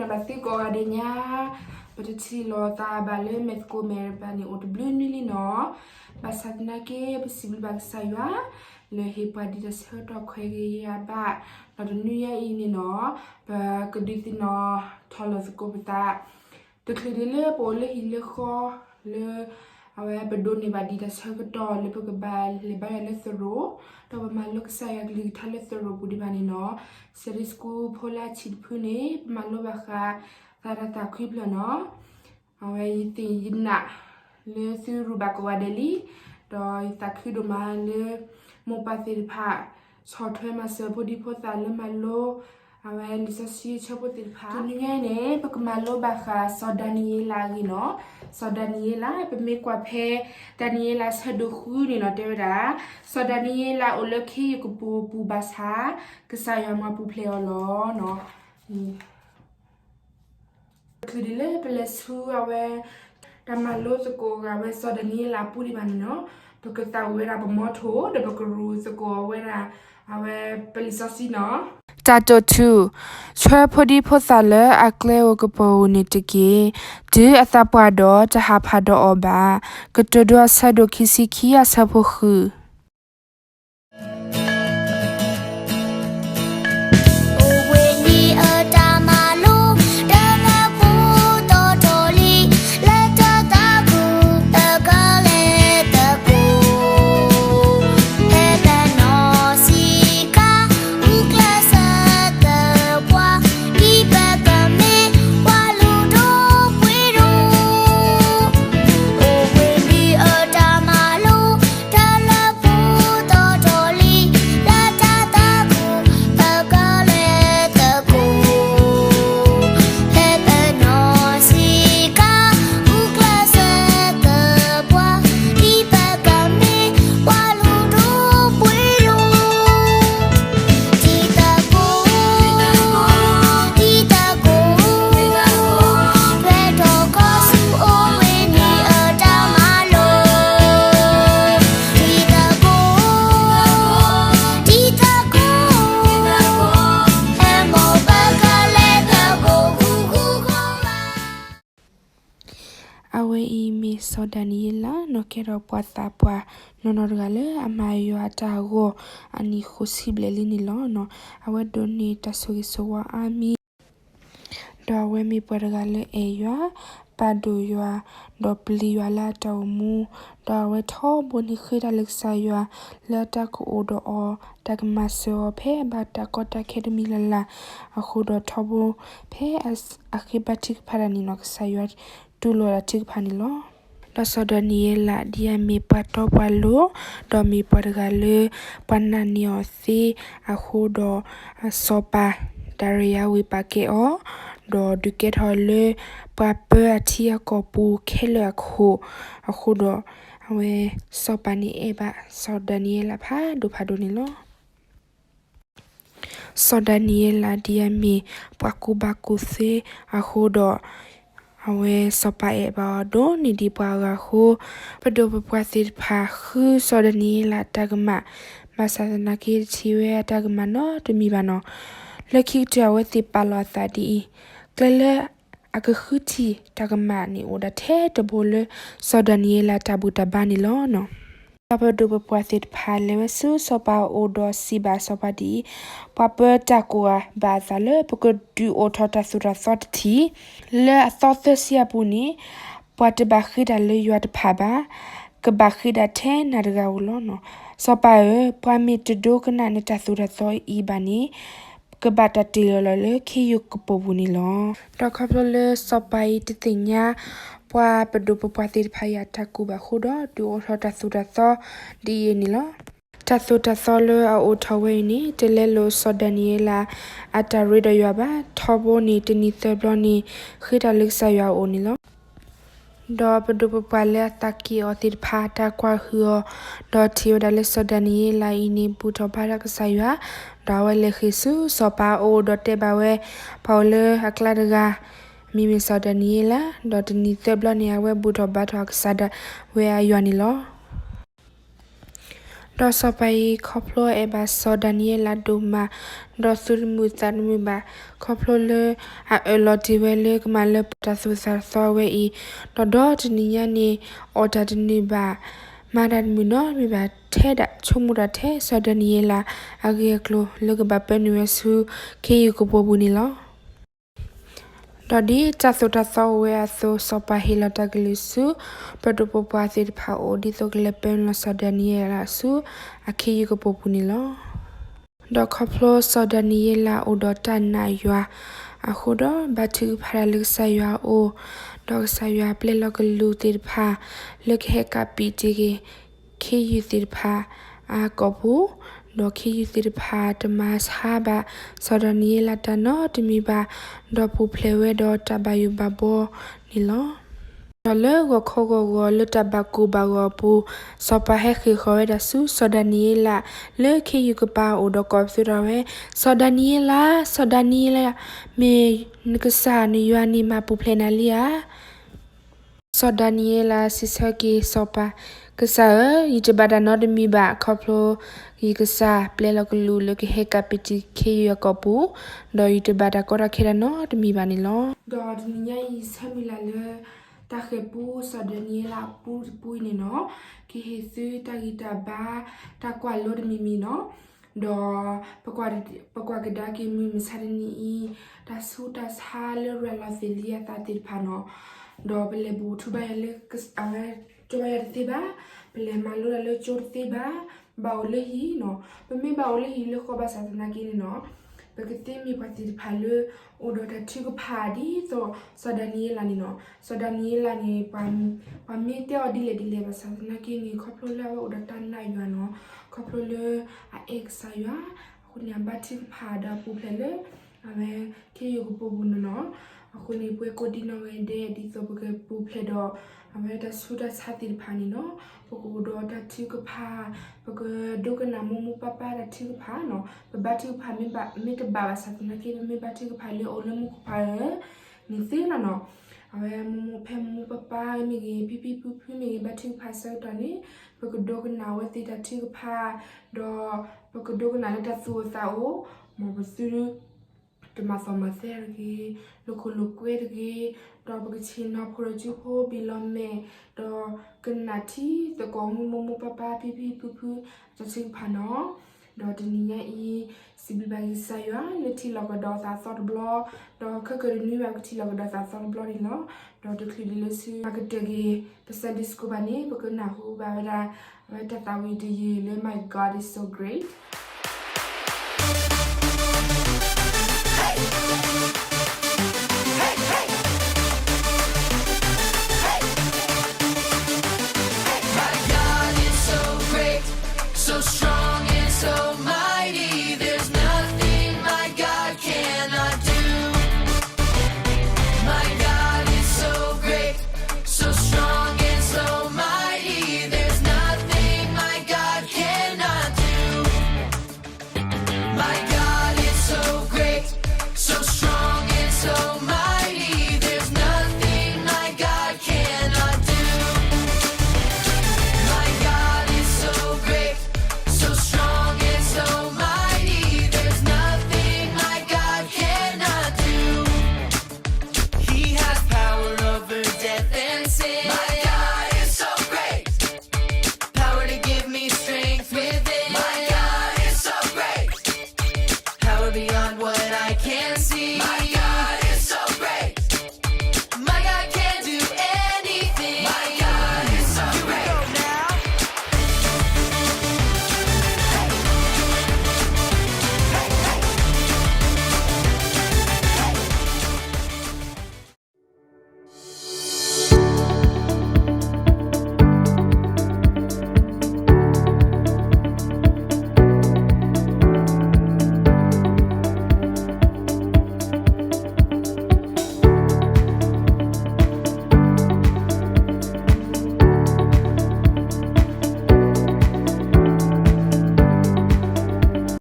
ဒီးသုကိးဂၤဒဲးညါ, ပတထံၣ်လိာ်သးဘၣ်လၢမဲာ်သကိးမဲာ်တဖၣ်န့ၣ် အိၣ်တဘျုးနွံလံနီၤ. ဘၣ်ဆၣ်သနာ်က့ ပစံးဘျုးဘၣ်ကစၢ်ယွၤ လၢဟ့ၣ်ပှၤဒ်တၢ်ဆၢကတီၢ်ခွဲးဂ့ၤယာ်ဘၣ်, ဒီးတနွံညါအံၤန့ၣ်နီၤ, ပကဒုးသ့ၣ်နီၣ်ထီၣ်လိာ်သကိးပသး တချုးဒံးလၢပအိၣ်လၢဟံၣ်လၢဃီလၢ အဝဲပဒိးန့ၢ်ဘၣ်ဒံးတၢ်ဆၢကတီၢ်လၢပကဘၣ်လဲၤဘါယွၤလၢသရိာ်, ဒီးပမၤလိကစၢ်ယွၤကလုၢ်ကထါလၢသရိာ်ပူၤဒံးဘၣ်န့ၣ်နီၤ. Sunday school ဖိလၢအဆံးတဖုန့ၣ် ပမၤလိဘၣ်ဃးသးတၢ်သးခုဖျၢၣ်နီၤ. အဝဲယသ့ၣ်ယနာ်လၢသုရူးဘၣ်ကိးဂၤဒဲးလံ, ဒီးယသးခုဒိၣ်မးလၢ မိၢ်ပၢ်သ့ၣ်တဖၣ် ဆီၣ်ထွဲမၤစၢၤဖိဒံဖိသၣ်လၢမၤလိ အဝဲလံာ်စီဆှံဆၢဖိသ့ၣ်တဖၣ်. တနံၤညါအံၤန့ၣ် ပကမၤလိဘၣ်ဃးစီၤဒၤနံးယ့လးအဂ့ၢ်နီၤ. စီၤဒၤနံးယ့လး ပမ့ၢ်ကွၢ်ဖဲ ဒၤနံးယ့လးဆၢဒိၣ်ဃုန့ၣ်နီၤ တဲဝဲဒၣ်, စီၤဒၤနံးယ့လးအိၣ်လၢခ့ယုၢ်ကပိာ်ပူၤဘၣ်ဆၣ် ကစၢ်ယွၤမၤပူၤဖျဲးအီၤလီၤနီၤ. တချုးဒံးလၢပလဲၤဆူအဝဲ တၢ်မၤလိသကိးဂၤဝဲစီၤဒၤနံးယ့လးအပူၤဒံးဘၣ်န့ၣ်နီၤ, ပကသးဝံၣ်ဝဲဒၣ်ပမီထိၣ် ဒီးပကရူးသကိးဝဲဒၣ် အဝဲပလံာ်စီဆှံနီၤ. တၢ်တိာ်ထူ, ဆှၢဖိဒံဖိသၣ်လၢအကျဲဧိၤကပီၤဧိၤန့ၣ်တက့ၢ်. တုၤအသးပှၢ်ဒီးတဟးဖးဒီးအီၤဘၣ်. ကတိၤဒိအဆၢဒိၣ်ခံဆံခံအဆၢဖိဃု. အိၣ်ဘှံးနံၤအတၢ်မၤလိ တလၢပူၤတီတီလံ လၢတၢ်သးခု တကလဲၤသကိး ဖဲပနီၢ်ဆံးခါ ဂုာ်ကျဲးစၢးသပှၢ် ဒ်ပကမ့ၢ်ပှၤလုၢ်ဒိၣ်ပှ့ၤဒိၣ် အိၣ်ဘှံးနံၤအတၢ်မၤလိ တလၢပူၤတီတီလံ လၢတၢ်သးခု ပကလဲၤသကိး ဖဲပနီၢ်ဆံးခါ ဂုာ်ကျဲးစၢးသပှၢ် ဒ်ပကမ့ၢ်ပှၤလုၢ်ဒိၣ်ပှ့ၤဒိၣ် တံၤသကိး တံၤသကိး ပှဲၤထီၣ်ကီၢ်ဆူအိၣ်ဘှံးနံၤအတၢ်မၤလိ တံၤသကိး တံၤသကိး ဟဲမ့ၢ်ပကလဲၤသကိးဃူဃူဃီၤဘၣ် အဝဲအံၤမ့ၢ်စီၤဒၤနံးယ့လးနီၤ ကဲထီၣ်ပှၤသးပှၢ်နီၢ်နီၢ်တဂၤလၢအမၤယွၤအတၢ်ဂီၤအနံၣ်ဃိးဆံဘျဲၣ်လံန့ၣ်လီၤ. အဝဲဒိးန့ၢ်တၢ်ဆိၣ်ဂ့ၤဆိၣ်ဝါအါမံၤ ဒီးအဝဲမ့ၢ်ပှၤတဂၤလၢအဲၣ်ယွၤ, ပာ်ဒိၣ်ယွၤ, ဒီးပျံၤယွၤလၢအတၢ်အိၣ်မူ, ဒီးအဝဲထီဘိန့ၣ်ဃ့တၢ်လၢကစၢ်ယွၤ လၢအတၢ်ကအိၣ်ဒီးအီၤ, တၢ်ကမၤစၢၤအီၤဖဲအဘၣ်တၢ်ကီတၢ်ခဲတမံၤလၢ်လၢ်, အဃိဒီးထီဘိဖဲအဃ့ဘါထုကဖၣ်တၢ်န့ၣ်နီၤ ကစၢ်ယွၤတူၢ်လိာ်တၢ်ထုကဖၣ်န့ၣ်လီၤ. ဒီးစီၤဒၤနံးယ့လးဒ်အမ့ၢ်ပှၤတီပှၤလိၤ, ဒီးမ့ၢ်ပှၤတဂၤလၢ ပှၤနာ်န့ၢ်အီၤသ့အဃိဒီး စီၤပၤဒၤရံယၤဝ့ၢ်ပာ်ကဲအီၤ, ဒီးဒုးကဲထီၣ်လၢ ပှၤပၢအထံအကီၢ်ပူၤခဲလၢာ်အခိၣ်, အဃိဒီး အဝဲစီၤပၤန့ၣ်အဲၣ်ဘၣ်စီၤဒၤနံးယ့လးဖးဒိၣ်ဖးဒိၣ်န့ၣ်လီၤ. စီၤဒၤနံးယ့လးဒ်အမ့ၢ် ပှၤကူၣ်ဘၣ်ကူၣ်သ့အဃိဒီး အဝဲစီၤပၤအဲၣ်ဘၣ်အီၤဒိၣ်န့ၢ်ဒံးပှၤအဂၤအဃိ, ပဒိၣ်ပပှၢ်သ့ၣ်တဖၣ်ဃုစီၤဒၤနံးယ့လးတၢ်ကမၣ်, ဘၣ်ဆၣ်သနာ်က့တထံၣ်ဝဲအတၢ်ကမၣ်နီတမံၤဘၣ်နီၤ. လၢခံကတၢၢ်အဝဲသ့ၣ်ပာ်လီၤအသးဒ်အံၤ, ကျဲလၢအကဃုထံၣ်တၢ်ကမၣ်န့ၣ် အိၣ်ဒၣ်ထဲတဘိလၢ စီၤဒၤနံးယ့လးတၢ်ဘူၣ်တၢ်ဘါန့ၣ်လီၤ. ဒီးပဒိၣ်ပပှၢ်သ့ၣ်တဖၣ်လဲၤဝဲဆူစီၤပၤအအိၣ်ဒီးစံးဘၣ်စီၤပၤဒ်အံၤ, ပှၤပၢတၢ်ကိးဂၤဘၣ်အသးလၢ ပကဒုးအိၣ်ထီၣ်တၢ်သိၣ်တၢ်သီတထံၣ်, လၢအသီသၢဆံအပူၤန့ၣ် ပှၤတဘၣ်ဃ့တၢ်လၢယွၤတဖၣ်ဘၣ်, ကဘၣ်ဃ့ဒၣ်ထဲနၤတဂၤဧိၤလီၤ. စီၤပၤဧၢ, ပှၤမ့ၢ်တဒိကနၣ်နတၢ်သိၣ်တၢ်သီအံၤဘၣ်န့ၣ် ကဘၣ်တၢ်တ့ၢ်လီၤလီၤလၢခ့ယုၢ်ကပိာ်ပူၤန့ၣ်လီၤ. ဒီးခီဖျိလၢစီၤပၤအံၤတသ့ၣ်ညါ ပှၤပဒိၣ်ပပှၢ်သ့ၣ်တဖၣ်အံၤအတၢ်ကူၣ်ဘၣ်အဃိဒီး ဒုးအိၣ်ထီၣ်တၢ်သိၣ်တၢ်သီဒ်အံၤန့ၣ်လီၤ. တၢ်သိၣ်တၢ်သီလၢအအိၣ်ထီၣ်ဝဲအံၤန့ၣ် တလဲလိာ်စီၤဒၤနံးယ့လးအတၢ်ရ့ဒီးယွၤဘၣ်. ထီဘိန့ၣ်တနံၤသၢဘျီန့ၣ် ဃ့တၢ်လၢကစၢ်ယွၤအအိၣ်န့ၣ်လီၤ. ဒီးပဒိၣ်ပပှၢ်လၢအသးက့ၤအီၤသ့ၣ်တဖၣ် တၢ်ကွၢ်ဟုၣ်အီၤ, ဒီးထံၣ်ဝဲဒၣ်လၢစီၤဒၤနံးယ့လးအံၤန့ၣ် ဘူၣ်ထီၣ်ဘါထီၣ်ကစၢ်ယွၤ, ဒီးအဝဲလဲၤဃ့ၢ်ဆူစီၤပၤအအိၣ်ဒီးတဲဘၣ်ဝဲ ပှၤအိၣ်လၢအကျါတဂၤ မ့မ့ၢ်စီၤဒၤနံးယ့လး, ဒီးတနံၤသၢဘျီန့ၣ် အဝဲဘူၣ်ထီၣ်ဘါထီၣ်ကစၢ်ဒၣ်ဝဲအယွၤန့ၣ်လီၤ. ဒီးစီၤပၤအံၤခီဖျိအအဲၣ်ဘၣ်စီၤဒၤနံးယ့လးဒိၣ်မး, ဒီးသူၣ်တမုာ်သးတမုာ်ဘၣ်, ခီဖျိလၢအအၢၣ်လီၤတ့ၢ်ဝဲလၢကမၤလၢပှဲၤတၢ်သူၣ်ဝံၣ်သးသီဝဲအံၤ, ဒီးဒီတနံၤညါန့ၣ် အီၣ်တၢ်တန့ၢ်ဘၣ်, မၤတၢ်တန့ၢ်ဘၣ်, ထဲဒၣ်ဆိကမိၣ်တၢ်ထဲစီၤဒၤနံးယ့လးအဂ့ၢ်အကျိၤလၢကဘၣ်ပၢနုာ်ဝဲဆူ ခ့ယုၢ်ကပိာ်ပူၤန့ၣ်လီၤ. ဒီးဒ်တၢ်သိၣ်တၢ်သီအိၣ်ဝဲအသိး, စီၤပၤဟ့ၣ်လီၤတၢ်ကလုၢ်ဆူ ပှၤတပှဲၤပှၤသ့ၣ်တဖၣ်အအိၣ် ဒ်သိးကလဲၤပၢနုာ်လီၤစီၤဒၤနံးယ့လးဆူ အခ့ယုၢ်ကပိာ်ပူၤန့ၣ်လီၤ. ဒီးခီဖျိစီၤဒၤနံးယ့လးအိၣ်ဒီးတၢ်နာ်ယွၤအဃိဒီး ဘါထုကဖၣ်တၢ်လၢကစၢ်ယွၤအအိၣ်, ဒီးကစၢ်ယွၤပျဲလီၤကလူးသ့ၣ်တဖၣ် လၢကဟဲကးပံးတ့ၢ်က့ၤ ခ့ယုၢ်သ့ၣ်တဖၣ်အကိာ်ပူၤ, ဒီးခ့ယုၢ်သ့ၣ်တဖၣ်တမၤဆါဘၣ် စီၤဒၤနံးယ့လးတၢ်နီတမံၤဘၣ်, ဒီးပူၤဖျဲးဝဲဒီးတၢ်ဘၣ်ယိၣ်ဘၣ်ဘှီန့ၣ်လီၤ. ဒီးလၢဂီၤခီဂီၤဂီၤလၢတၢ်ဘၣ်ကိၢ်ဘၣ်ဂီၤအပူၤ, စီၤပၤဟဲဃ့ၢ်ဃီၤဝဲဒၣ်ဆူစီၤဒၤနံးယ့လး လၢခ့ယုၢ်ကပၤအအိၣ်ဒီးကိးပသူထီၣ်ဝဲ, စီၤဒၤနံးယ့လး, စီၤဒၤနံးယ့လး, မ့ၢ်နကစၢ်နယွၤန့ၣ်မၤပူၤဖျဲးနၤလံဧါ. စီၤဒၤနံးယ့လးစံးဆၢက့ၤစီၤပၤ, ကစၢ်ဧၢ, ယတဘၣ်တၢ်နီတမံၤဘၣ်, ခီဖျိယကစၢ်ပျဲလီၤကလူးလၢကဟဲကးပံးတ့ၢ်ခ့ယုၢ်အကိာ်ပူၤ, ဒီးယတဘၣ်တၢ်ကီတၢ်ခဲတၢ်နီတမံၤဘၣ်န့ၣ်လီၤ. ဒီးတနံၤညါအံၤဆၢမုၢ်လၢ်လၢ တၢ်ဃဲၤပူစီၤဒၤနံးယ့လးအပူတပူအံၤန့ၣ်နီၤ, ကဟ့ၣ်သုတၢ်ဂံၢ်တၢ်ဘါ, တၢ်ကွၢ်လိတမံၤမံၤနီၤ, ဒီး ပကွၢ်ကဒါက့ၤမုၢ်မဆါတနံၤအံၤ, တၢ်ဆူးတၢ်ဆါလၢရၤလီၤသ့ၣ်လံအသးသ့ၣ်တဖၣ်နီၤ, ဒီးပလဲၤဘူးထူဘါယွၤလၢအဝဲကၠိဘါယွၤတသ့ဘၣ်, ပလဲၤမၤလိတၢ်လၢကၠိတသ့ဘၣ်, ဘၣ်အိၣ်လၢဟံၣ်နီၤ, ပမ့ၢ်ဘၣ်အိၣ်လၢဟံၣ်လၢဃီဘၣ်ဆၣ်သနာ်က့န့ၣ်နီၤ, ပကသ့မ့ၢ်ပှၤသ့ၣ်တဖၣ်လၢ အိၣ်ဒီးတၢ်ထုကဖၣ်ဒ်သိးစီၤဒၤနံးယ့လးန့ၣ်နီၤ, စီၤဒၤနံးယ့လးန့ၣ် ပှၤမ့ၢ်တဲအီၤဒ်လဲၣ်ဒ်လဲၣ်ဘၣ်ဆၣ်သနာ်က့န့ၣ် ခီဖျိလၢအဝဲအိၣ်ဒီးတၢ်နာ်ယွၤနီၤ, ခီဖျိလၢအအဲၣ်ကစၢ်ယွၤ, အဃိန့ၣ် အဘါထုကဖၣ်ဒီးအပူၤဖျဲးလၢ အဝဲခ့ယုၢ်ကပိာ်ပူၤန့ၣ်နီၤ, အဃိန့ၣ် ပှၤကိးဒံနီၢ်ဂၤဒဲး ဒ်သိးပကပူၤဖျဲးဒီး အဝဲတၢ်ဆူးတၢ်ဆါသ့ၣ်တဖၣ်န့ၣ်နီၤ, ပကအိၣ်ဒီးတၢ်ထုကဖၣ်, ပကဒိကနၣ်မိၢ်မိၢ်ပၢ်ပၢ်တၢ်ထုကဖၣ်နီၤ, ပဘါထုကဖၣ်မ့ၢ်ဘၣ်, မ့ၢ်တဘၣ်ဘၣ်ဆၣ်သနာ်က့ ပမ့ၢ်ဘါထုကဖၣ်လၢအိၣ်လၢမူခိၣ်ဖးဧၢ န့ၣ်သ့လီၤနီၤ, အဝဲမိၢ်မိၢ်ဖဲမိၢ်မိၢ်ပၢ်ပၢ်မ့ၢ်ဂ့ၤ ဖံဖံဖုဖုမ့ၢ်ဂ့ၤ ဘါထုကဖၣ်ဆၢကတီၢ်န့ၣ် ပကဒိကနၣ်အဝဲသ့ၣ်တၢ်ထုကဖၣ်, ဒီးပကဒိကနၣ်လၢတၢ်သူၣ်အိၣ်သးအိၣ်, မ်ပသု တမၤသီမၤသဲတဂ့ၤ, လိာ်ခိၣ်လိာ်ကွဲတဂ့ၤ, ဒီးပကဆ့ၣ်နီၤဖှိၣ်ဒီးစုဖိဘံၣ်လီၤမဲာ်, ဒီးကနၣ်ထံသကိးမုၢ်မိၢ်မိၢ်ပၢ်ပၢ်ဖံဖံဖုဖု တၢ်ထုကဖၣ်နီၤ, ဒီးတနံၤညါအံၤ စံးဘျုးဘၣ်က့ၤကစၢ်ယွၤလၢထံၣ်လီၤကဒီးသးသီတဘျီ, ဒီးခဲကနွံဘၣ်ပထံၣ်လီၤကဒီးသးသီတဘျီန့ၣ်လီၤ, ဒီးတချုးဒံးလၢဆူ ပကတၢၢ်က့ၤ ပ Sunday School ဘၣ်န့ၣ် ပကနၢ်ဟူဘၣ်ဝဲဒၣ် အဝဲတၢ်သးဝံၣ်တယုၢ်လၢ My God is so great. My God is so great, so strong and so mighty. There's nothing my God cannot do. My God is so great, so strong and so mighty. There's nothing my God cannot do. My God is so great, so strong and so mighty. There's nothing my God cannot do. My God is so great, so strong and so mighty. There's nothing my God cannot do. He has power over death and sin. My God is so great. Power to give me strength within. My God is so great. Power beyond what I can see. My